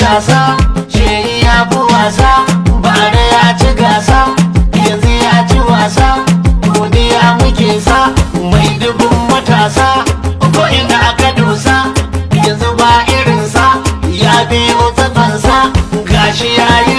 Matasa shehi ya fi wasa. Bare ya ci gasa, yanzu ya ci wasa. Godiya muke sa mai dubun matasa. Ko ina aka dosa, yanzu ba irinsa. Ya biyo tsakansa, gashi ya yi.